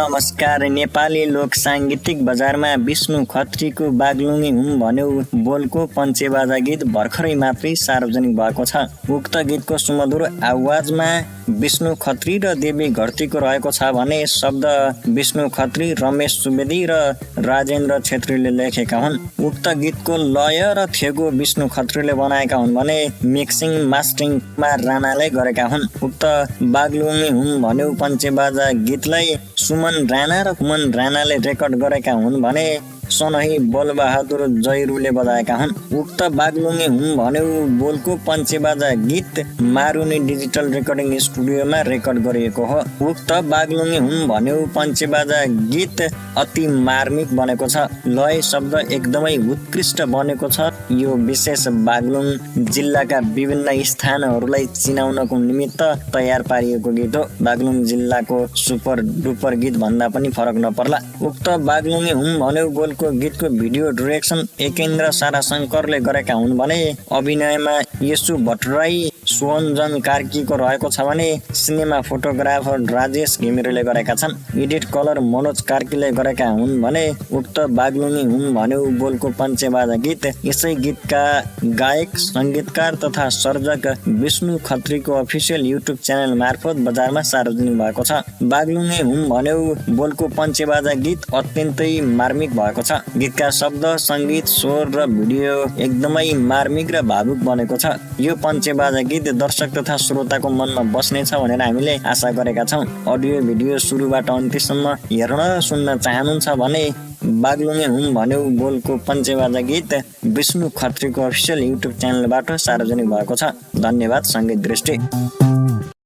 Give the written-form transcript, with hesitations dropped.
नमस्कार। नेपाली लोक साङ्गीतिक बजारमा विष्णु खत्रीको बागलुङे हुँ भन्यो बोलको पञ्चेबाजा गीत भर्खरै मात्रै सार्वजनिक भएको छ। उक्त गीतको सुमधुर आवाजमा विष्णु खत्री र देवी घरतीको रहेको छ भने शब्द विष्णु खत्री, रमेश सुवेदी र राजेन्द्र छेत्रीले लेखेका हुन्। उक्त गीतको लय र थेगो विष्णु खत्रीले बनाएका हुन् भने मिक्सिङ मास्टरिङ कुमार राणाले गरेका हुन्। उक्त बागलुङे हुँ भन्यो पञ्चेबाजा गीतलाई सुमन राणा र कुमन राणाले रेकर्ड गरेका हुन् भने सनही बोलबहादुर जैरूले बजाएका हुन्। उक्त बागलुङे हुँ भन्यो बोलको पञ्चेबाजा गीत मारुनी डिजिटल रेकर्डिङ स्टुडियोमा रेकर्ड गरिएको हो। उक्त बागलुङे हुँ भन्यो पञ्चेबाजा गीत अति मार्मिक बनेको छ। लय शब्द एकदमै उत्कृष्ट बनेको छ। यो विशेष बागलुङ जिल्लाका विभिन्न स्थानहरूलाई चिनाउनको निमित्त तयार पारिएको गीत हो। बागलुङ जिल्लाको सुपर डुपर गीत भन्दा पनि फरक नपर्ला। उक्त बागलुङे हुँ भन्यो बोलको गीतको भिडियो डाइरेक्सन एकेन्द्र साराशङ्करले गरेका हुन् भने अभिनयमा यसु भट्टराई, सुवञ्जन कार्कीको रहेको छ भने सिनेमा फोटोग्राफर राजेश घिमिरेले गरेका छन्। एडिट कलर मनोज कार्कीले गरेका हुन् भने उक्त बागलुङे हुँ भन्यो बोलको पञ्चेबाजा गीत यसै गीतका गायक, सङ्गीतकार तथा सर्जक विष्णु खत्रीको अफिसियल युट्युब च्यानल मार्फत बजारमा सार्वजनिक भएको छ। बागलुङे हुँ भन्यो बोलको पञ्चेबाजा गीत अत्यन्तै मार्मिक भएको छ। गीतका शब्द, सङ्गीत, स्वर र भिडियो एकदमै मार्मिक र भावुक बनेको छ। यो पञ्चेबाजा गीत दर्शक तथा श्रोताको मनमा बस्नेछ भनेर हामीले आशा गरेका छौँ। अडियो भिडियो सुरुबाट अन्त्यसम्म हेर्न र सुन्न चाहनुहुन्छ भने बागलुङे हुँ भन्यो बोलको पञ्चेबाजा गीत विष्णु खत्रीको अफिसियल युट्युब च्यानलबाट सार्वजनिक भएको छ। धन्यवाद सङ्गीत दृष्टि।